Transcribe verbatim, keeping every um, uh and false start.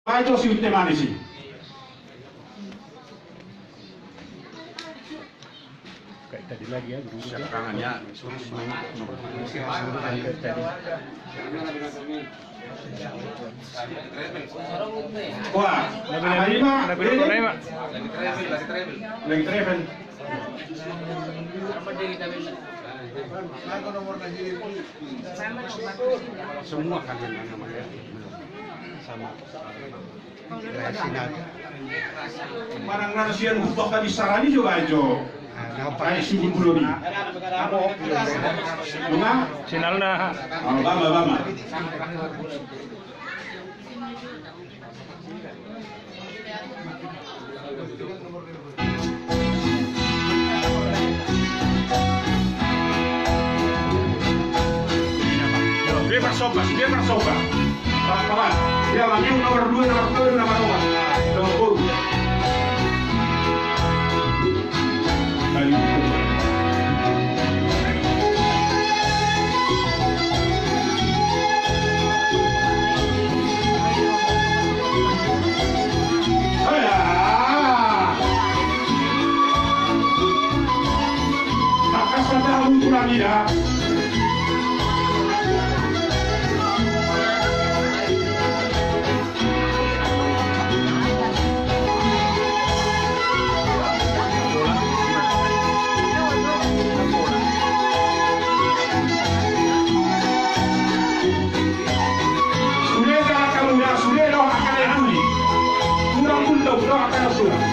Baen jo si Utte Manis i. Kayak tadi lagi ya, guru. Siap tangan ya. Kayak tadi. Wah, lagi, lagi, lagi, lagi, lagi, lagi travel. Semua kalian yang namanya sama. Barang na sian hubak tadi sarani jo ajo. Ai si bulbul ni. Nunga? Sinalna. Oh, bama, bama. Dia parsomba, dia parsomba. Paman, dia maju nomor dua, nomor dua, nomor dua. Nomor dua. Sude angka muna, sude do angka na i tuli. Kurang pun do, do angka na sude.